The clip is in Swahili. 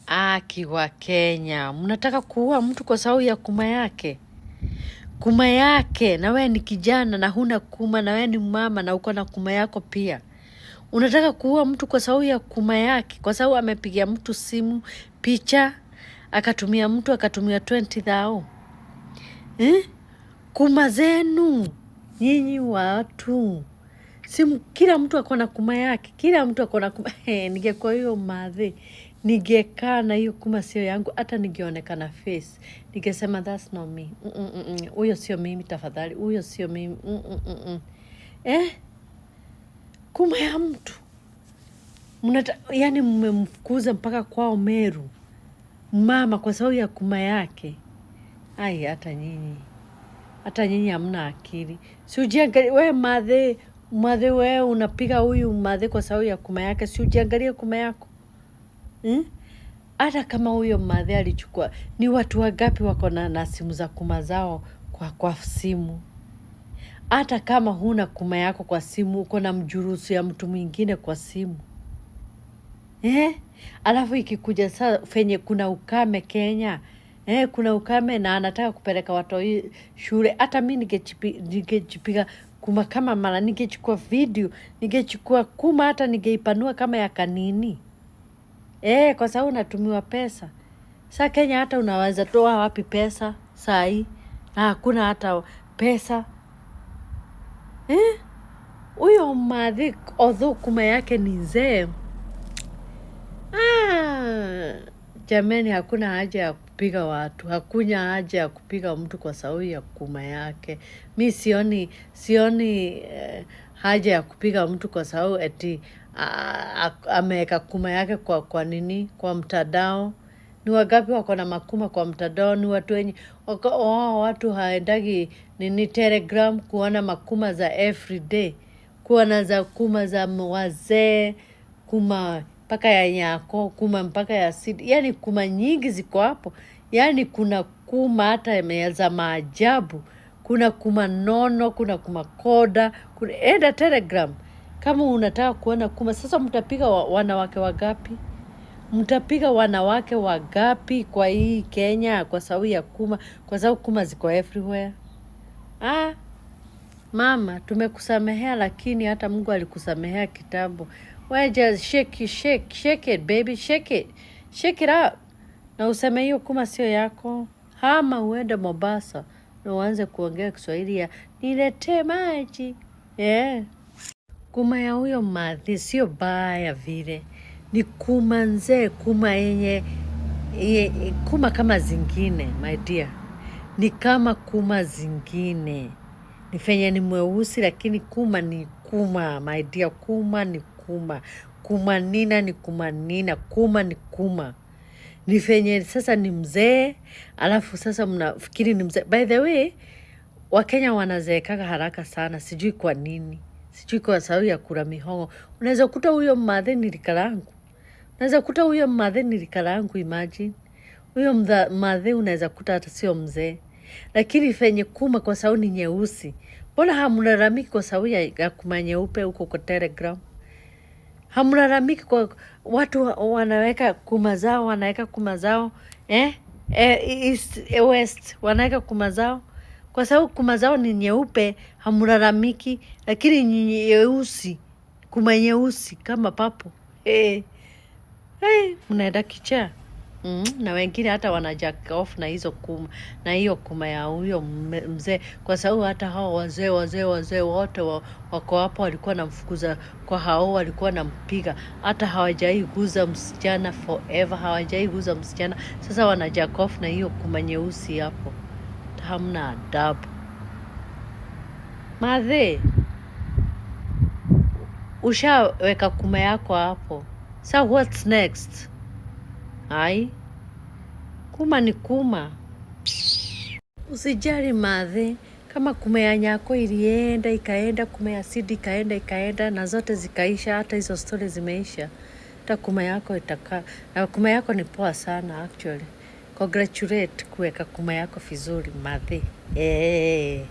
Aki wa Kenya, mnataka kuua mtu kwa sababu ya kuma yake, kuma yake. Na wewe ni kijana na huna kuma, na wewe ni mama na uko na kuma yako pia. Unataka kuua mtu kwa sababu ya kuma yake, kwa sababu amepigia mtu simu picha, akatumia mtu akatumia 20 thao, eh? Kuma zenu nyinyi watu simu, kila mtu ako na kuma yake, kila mtu ako na kuma. Hey, ningekuwa hiyo madhe ningekaa na hiyo kuma sio yangu, hata ningeonekana face ningesema, "That's not me. Huyo sio mimi tafadhali, huyo sio mimi." Eh, kuma ya mtu yani mmemfukuza mpaka kwao Meru mama kwa sababu ya kuma yake. Ai, hata nyinyi hamna akili. Si ujiangalie we madhe, madhe wewe unapiga huyu madhe kwa sababu ya kuma yake, si ujiangalie kuma yako? Hata kama huyo madhe alichukua, ni watu wangapi wako na simu za kuma zao kwa simu? Hata kama huna kuma yako kwa simu, uko na mjurusu ya mtu mwingine kwa simu, eh? Alafu ikikuja saa fenye kuna ukame Kenya, eh, kuna ukame na anataka kupeleka watoi shule, hata mi ningejipiga kuma kama mara, ningechukua video, ningechukua kuma, hata ningeipanua kama ya kanini, eh, kwa sababu unatumiwa pesa. Sa Kenya hata unaweza toa wapi pesa saa hii na hakuna hata pesa, eh? Huyo madhi although kuma yake ni nzee. Ah, jameni, hakuna haja ya kupiga watu, hakuna haja ya kupiga mtu kwa sababu ya kuma yake. Mi sioni haja ya kupiga mtu kwa sababu eti ameweka kuma yake kwa nini, kwa mtandao. Ni wangapi wako na makuma kwa mtandao? Ni watu wenye wako, oh, watu haendagi nini Telegram kuona makuma za everyday, kuona za kuma za wazee, kuma mpaka ya nyako, kuma mpaka ya sidi, yani kuma nyingi ziko hapo. Yani kuna kuma hata za maajabu, kuna kuma nono, kuna kuma koda, kuna enda Telegram kama unataka kuona kuma. Sasa mtapiga wanawake wangapi? Mtapiga wanawake wangapi kwa hii Kenya kwa sababu ya kuma? Kwa sababu kuma ziko everywhere. Ah, mama, tumekusamehea, lakini hata Mungu alikusamehea kitambo. We just shake, shake, shake it baby, shake it, shake it up, na useme hiyo kuma sio yako. Hama uende Mombasa na uanze kuongea Kiswahili ya "niletee maji", yeah. Kuma ya huyo madhi sio baya vile, ni kuma nzee, kuma yenye kuma kama zingine my dear, ni kama kuma zingine, ni fenye ni mweusi, lakini kuma ni kuma my dear, kuma ni kuma, kuma nina ni kuma nina, kuma ni kuma. Ni fenye sasa ni mzee, alafu sasa mnafikiri ni mzee. By the way, Wakenya wanazeekaga haraka sana, sijui kwa nini, sijui kwa sababu ya kula mihogo. Unaweza kuta huyo madhe ni rika langu, unaweza kuta huyo madhe ni rika langu, imagine huyo madhe unaweza kuta hata sio mzee, lakini fenye kuma kwa sababu ni nyeusi. Mbona hamlalamiki kwa sababu ya kuma nyeupe huko kwa Telegram? Hamlalamiki kwa watu wanaweka kuma zao, wanaweka kuma zao, eh? Eh, east, west wanaweka kuma zao kwa sababu kuma zao ni nyeupe, hamlalamiki, lakini nyeusi, kuma nyeusi kama papo, eh, hey, mnaenda kichaa. Na wengine hata wana jack off na hizo kuma na hiyo kuma ya huyo mzee, kwa sababu hata hao wazee wazee wazee wote wako hapo walikuwa namfukuza kwa hao, walikuwa nampiga, hata hawajai guza msichana forever, hawajai guza msichana. Sasa wana jack off na hiyo kuma nyeusi hapo, hamna adabu. Madhe, ushaweka kuma yako hapo, sa what's next? Ai, kuma ni kuma. Usijali madhe, kama kuma ya nyako ilienda ikaenda, kuma ya Sidi ikaenda ikaenda, na zote zikaisha, hata hizo stori zimeisha, hata kuma yako itakaa. Na kuma yako ni poa sana actually. Congratulate kuweka kuma yako vizuri madhe. Eh.